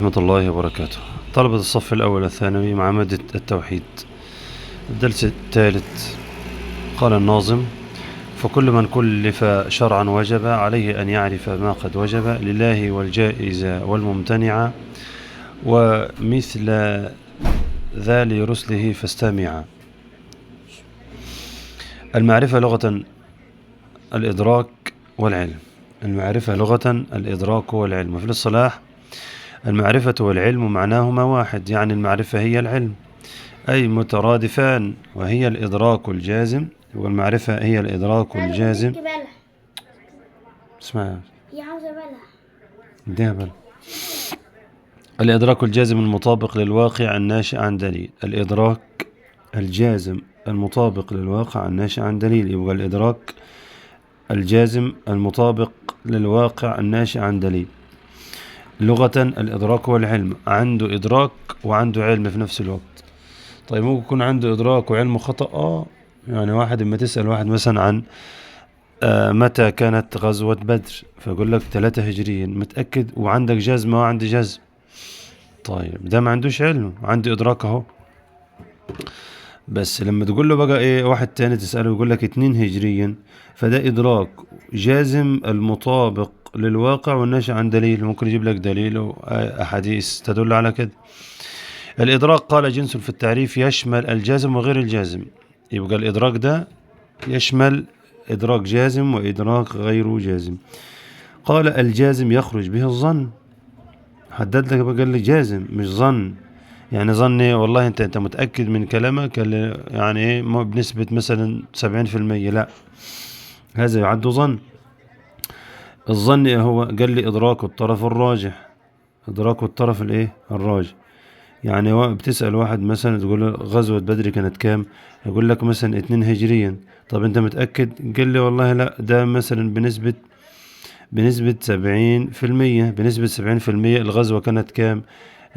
ورحمة الله وبركاته. طلبة الصف الأول الثانوي مع مادة التوحيد، الدرس الثالث. قال الناظم: فكل من كلف شرعا وجب عليه أن يعرف ما قد وجب لله والجائز والممتنع، ومثل ذا لرسله فاستمع. المعرفة لغة الإدراك والعلم. المعرفة لغة الإدراك والعلم. وفي الاصطلاح المعرفة والعلم معناهما واحد، يعني المعرفة هي العلم، أي مترادفان، وهي الإدراك الجازم. والمعرفة هي الإدراك الجازم. اسمع، هي عاوزة بلح. اديها بلح. الإدراك الجازم المطابق للواقع الناشئ عن دليل. الإدراك الجازم المطابق للواقع الناشئ عن دليل. يبقى الإدراك الجازم المطابق للواقع الناشئ عن دليل. لغة الإدراك والعلم، عنده إدراك وعنده علم في نفس الوقت. طيب ممكن يكون عنده إدراك وعلم خطأ. يعني واحد لما تسأل واحد مثلا عن متى كانت غزوة بدر، فيقول لك 3 هجريا، متأكد وعندك جزم وعندي جزم. طيب ده ما عندوش علم، عنده إدراك أهو. بس لما تقول له بقى إيه، واحد تاني تسأله يقول لك 2 هجريا، فده إدراك جازم المطابق للواقع والناشئ عن دليل، ممكن يجيب لك دليل وأحاديث تدل على كده. الإدراك قال جنس في التعريف يشمل الجازم وغير الجازم. يبقى الإدراك ده يشمل إدراك جازم وإدراك غير جازم. قال الجازم يخرج به الظن. حدد لك بقى، قال لي جازم مش ظن. يعني ظني والله انت متأكد من كلامك يعني ايه بنسبة مثلا 70%، لا، هذا يعد ظن. الظن ايه هو؟ قال لي إدراك الطرف الراجح. إدراك الطرف الايه؟ الراجح. يعني بتسأل واحد مثلا تقول له غزوة بدر كانت كام؟ يقول لك مثلا 2 هجريا. طب انت متأكد؟ قال لي والله لا، ده مثلا بنسبة 70%. بنسبة 70% الغزوة كانت كام؟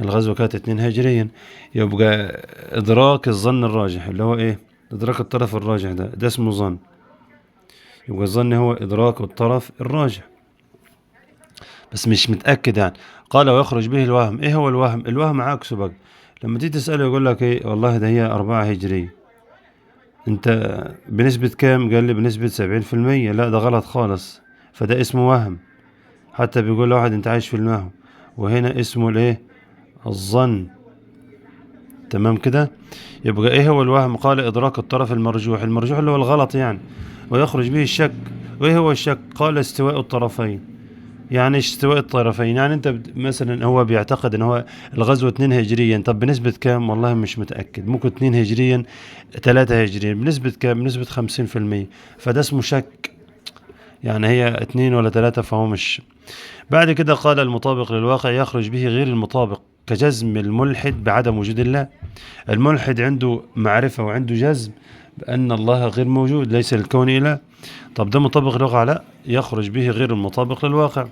الغزوة كانت 2 هجريا. يبقى إدراك الظن الراجح اللي هو ايه؟ إدراك الطرف الراجح، ده اسمه ظن. يبقى الظن هو إدراك الطرف الراجح بس مش متأكد يعني. قال ويخرج به الوهم. ايه هو الوهم؟ الوهم عكسه بقى. لما تيجي تسأله يقول لك ايه والله ده هي 4 هجرية. انت بنسبة كام؟ قال لي بنسبة 70%. لا ده غلط خالص، فده اسمه وهم. حتى بيقول لواحد انت عايش في الوهم، وهنا اسمه الايه؟ الظن. تمام كده. يبقى ايه هو الوهم؟ قال ادراك الطرف المرجوح. المرجوح اللي هو الغلط يعني. ويخرج به الشك. وايه هو الشك؟ قال استواء الطرفين. يعني استواء الطرفين، يعني انت مثلا هو بيعتقد ان هو الغزوة 2 هجريا، طب بنسبة كام؟ والله مش متأكد، ممكن 2 هجريا 3 هجريا، بنسبة كام؟ بنسبة 50%. فده اسمه شك، يعني هي 2 ولا 3، فهو مش. بعد كده قال المطابق للواقع يخرج به غير المطابق، كجزم الملحد بعدم وجود الله. الملحد عنده معرفة وعنده جزم بأن الله غير موجود، ليس للكون إله. طب ده مطابق للواقع؟ لا، يخرج به غير المطابق للواقع.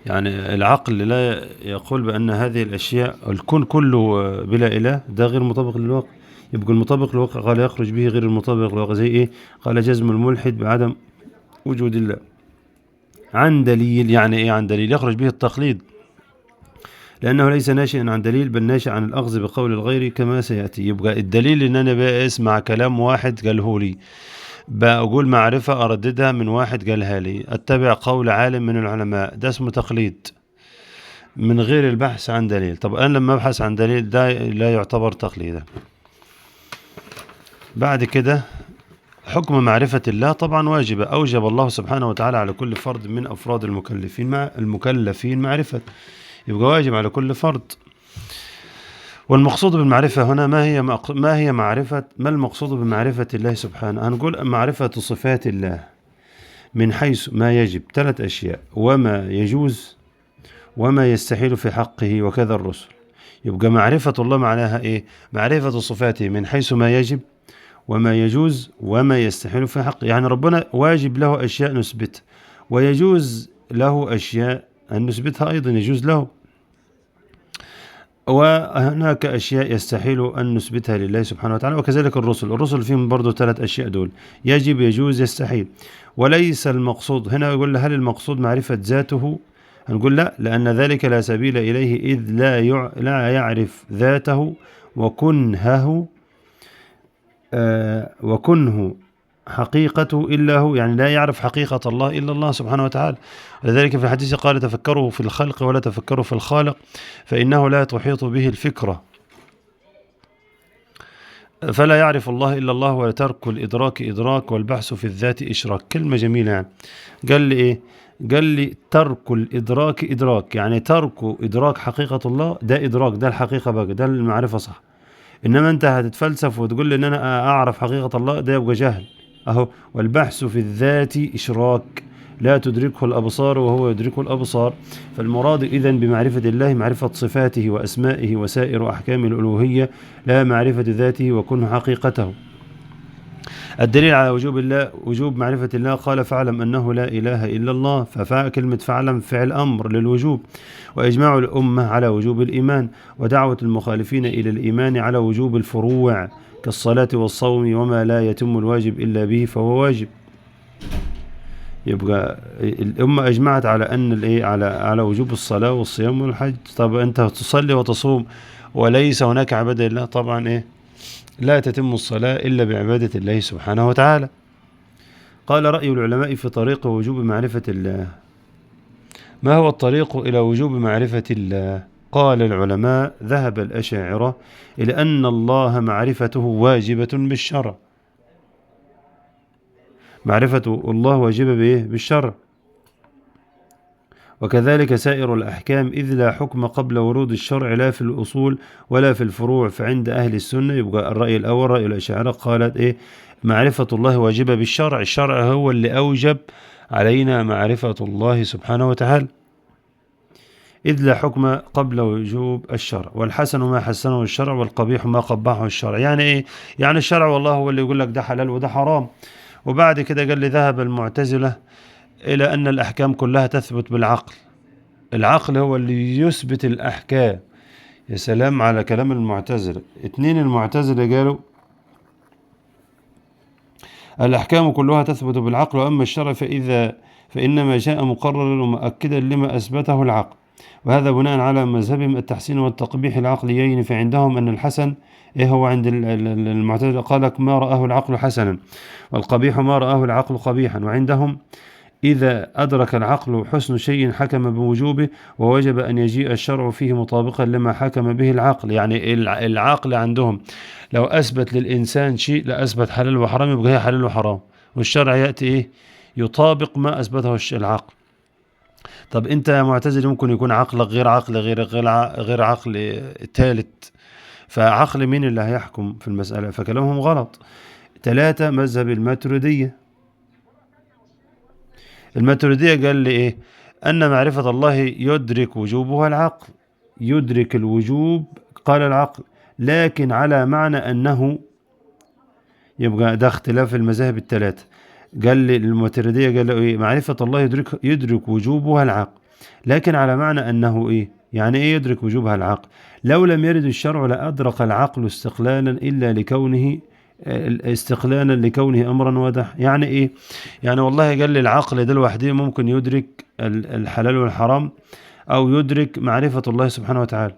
يعني العقل لا يقول بأن هذه الأشياء الكون كله بلا إله، ده غير مطابق للواقع. يبقى المطابق للواقع قال يخرج به غير المطابق للواقع، زي إيه؟ قال جزم الملحد بعدم وجود الله عن دليل. يعني إيه عن دليل؟ يخرج به التقليد، لأنه ليس ناشئا عن دليل بل ناشئ عن الأخذ بقول الغير كما سيأتي. يبقى الدليل إن أنا بقى أسمع كلام واحد قاله لي، بقول معرفة أرددها من واحد قالها لي، أتبع قول عالم من العلماء، ده اسمه تقليد من غير البحث عن دليل. طب أنا لما أبحث عن دليل ده لا يعتبر تقليدا. بعد كده حكم معرفة الله طبعا واجبة، أوجب الله سبحانه وتعالى على كل فرد من أفراد المكلفين مع المكلفين معرفة، يبقى واجب على كل فرد. والمقصود بالمعرفة هنا ما هي معرفة، ما المقصود بمعرفة الله سبحانه؟ هنقول معرفة صفات الله من حيث ما يجب، 3 أشياء، وما يجوز وما يستحيل في حقه وكذا الرسل. يبقى معرفة الله معناها إيه؟ معرفة صفاته من حيث ما يجب وما يجوز وما يستحيل في حقه. يعني ربنا واجب له أشياء نثبتها، ويجوز له أشياء أن نثبتها أيضا، يجوز له، وهناك أشياء يستحيل أن نثبتها لله سبحانه وتعالى. وكذلك الرسل، الرسل فيهم برضو 3 أشياء دول، يجب يجوز يستحيل. وليس المقصود هنا يقول هل المقصود معرفة ذاته هنقول لا، لأن ذلك لا سبيل إليه، إذ لا يعرف ذاته وكنهه وكنه حقيقته إلا هو، يعني لا يعرف حقيقة الله إلا الله سبحانه وتعالى. لذلك في الحديث قال تفكروا في الخلق ولا تفكروا في الخالق فإنه لا تحيط به الفكرة. فلا يعرف الله إلا الله، وترك الإدراك إدراك، والبحث في الذات إشراك. كلمة جميلة يعني. قال لي إيه؟ قال لي ترك الإدراك إدراك، يعني ترك إدراك حقيقة الله ده إدراك، ده الحقيقة بقى، ده المعرفة صح. إنما أنت هتتفلسف وتقول لي إن أنا أعرف حقيقة الله، ده يبقى جهل أهو. والبحث في الذات إشراك، لا تدركه الأبصار وهو يدركه الأبصار. فالمراد إذن بمعرفة الله معرفة صفاته وأسمائه وسائر أحكام الألوهية، لا معرفة ذاته وكنه حقيقته. الدليل على وجوب معرفة الله قال فاعلم أنه لا إله إلا الله، فكلمة فاعلم فعل أمر للوجوب. وإجماع الأمة على وجوب الإيمان، ودعوة المخالفين إلى الإيمان على وجوب الفروع كالصلاة والصوم وما لا يتم الواجب إلا به فهو واجب. يبقى الأمة أجمعت على أن الإيه على وجوب الصلاة والصيام والحج. طب أنت تصلي وتصوم وليس هناك عبادة لله، طبعا إيه لا تتم الصلاة إلا بعبادة الله سبحانه وتعالى. قال رأي العلماء في طريق وجوب معرفة الله. ما هو الطريق إلى وجوب معرفة الله؟ قال العلماء ذهب الأشاعرة إلى أن الله معرفته واجبة بالشرع. معرفة الله واجبة بإيه؟ بالشرع. وكذلك سائر الأحكام، إذ لا حكم قبل ورود الشرع لا في الأصول ولا في الفروع. فعند أهل السنة يبقى الرأي الأول رأي الأشاعرة قالت إيه؟ معرفة الله واجبة بالشرع، الشرع هو اللي أوجب علينا معرفة الله سبحانه وتعالى، إذ لا حكم قبل وجوب الشرع. والحسن ما حسنه الشرع والقبيح ما قبحه الشرع. يعني إيه؟ يعني الشرع والله هو اللي يقول لك ده حلال وده حرام. وبعد كده قال لي ذهب المعتزلة إلى أن الأحكام كلها تثبت بالعقل، العقل هو اللي يثبت الأحكام. يا سلام على كلام المعتزلة. اتنين المعتزلة قالوا الأحكام كلها تثبت بالعقل، وأما الشرع فإنما جاء مقررا ومؤكدا لما أثبته العقل. وهذا بناء على مذهبهم التحسين والتقبيح العقليين. فعندهم أن الحسن إيه هو عند المعتزلة؟ قال ما رآه العقل حسنا، والقبيح ما رآه العقل قبيحا. وعندهم إذا أدرك العقل حسن شيء حكم بوجوبه، ووجب أن يجيء الشرع فيه مطابقا لما حكم به العقل. يعني العقل عندهم لو أثبت للإنسان شيء لأثبت حلال وحرام، يبقى هي حلال وحرام، والشرع يأتي إيه؟ يطابق ما أثبته العقل. طب أنت يا معتزل ممكن يكون عقلك غير عقل غير عقل ثالث، فعقل مين اللي هيحكم في المسألة؟ فكلامهم غلط. ثلاثة مذهب الماتريدية. الماتريدية قال لي إيه؟ أن معرفة الله يدرك وجوبها العقل، يدرك الوجوب قال العقل، لكن على معنى أنه يبقى ده اختلاف المذاهب الثلاثة. قال لي الماتريدية قال له إيه؟ معرفة الله يدرك وجوبها العقل، لكن على معنى أنه إيه؟ يعني إيه يدرك وجوبها العقل؟ لو لم يرد الشرع لأدرك العقل استقلالا إلا لكونه استقلالا لكونه أمرا واضح. يعني إيه؟ يعني والله قال لي العقل ده لوحده ممكن يدرك الحلال والحرام، أو يدرك معرفة الله سبحانه وتعالى.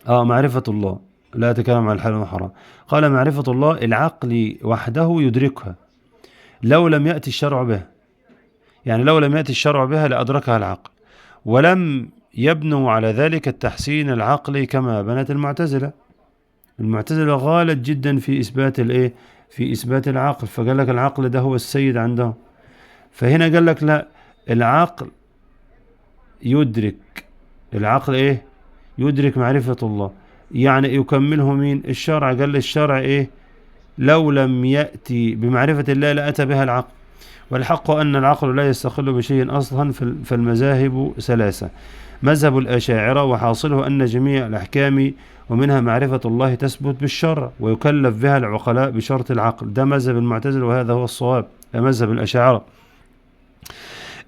معرفة الله، لا أتكلم عن الحلال والحرام. قال معرفة الله العقل وحده يدركها لو لم يأتي الشرع بها، يعني لو لم يأتي الشرع بها لأدركها العقل، ولم يبنوا على ذلك التحسين العقلي كما بنت المعتزلة. المعتزلة غالت جدا في إثبات الإيه؟ في إثبات العقل، فقال لك العقل ده هو السيد عندهم. فهنا قال لك لا، العقل يدرك، العقل إيه؟ يدرك معرفة الله، يعني يكمله مين؟ الشرع. قال للشرع إيه؟ لو لم يأتي بمعرفة الله لأتى بها العقل. والحق أن العقل لا يستقل بشيء أصلا. فالمذاهب ثلاثة: مذهب الأشاعرة وحاصله أن جميع الأحكام ومنها معرفة الله تثبت بالشرع ويكلف بها العقلاء بشرط العقل، ده مذهب المعتزلة وهذا هو الصواب، ده مذهب الأشاعرة.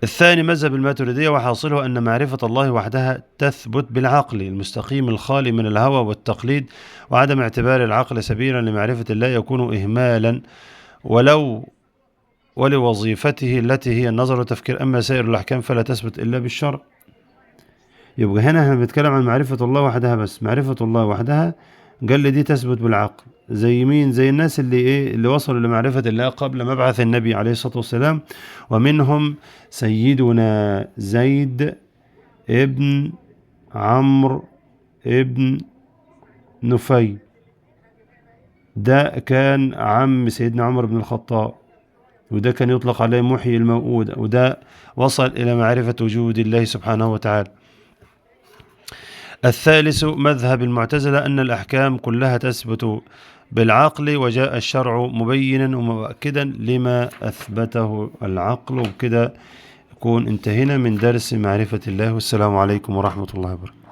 الثاني مذهب الماتريدية وحاصله أن معرفة الله وحدها تثبت بالعقل المستقيم الخالي من الهوى والتقليد، وعدم اعتبار العقل سبيلا لمعرفة الله يكون إهمالا ولو ولوظيفته التي هي النظر والتفكير، أما سائر الأحكام فلا تثبت إلا بالشرع. يبقى هنا احنا بنتكلم عن معرفة الله وحدها بس، معرفة الله وحدها قال لي دي تثبت بالعقل. زي مين؟ زي الناس اللي ايه، اللي وصلوا لمعرفة الله قبل مبعث النبي عليه الصلاة والسلام، ومنهم سيدنا زيد ابن عمرو ابن نفيل، ده كان عم سيدنا عمر بن الخطاب، وده كان يطلق عليه محيي الموءودة، وده وصل إلى معرفة وجود الله سبحانه وتعالى. الثالث مذهب المعتزلة أن الأحكام كلها تثبت بالعقل، وجاء الشرع مبينا ومؤكدا لما أثبته العقل. وبكده يكون انتهينا من درس معرفة الله، والسلام عليكم ورحمة الله وبركاته.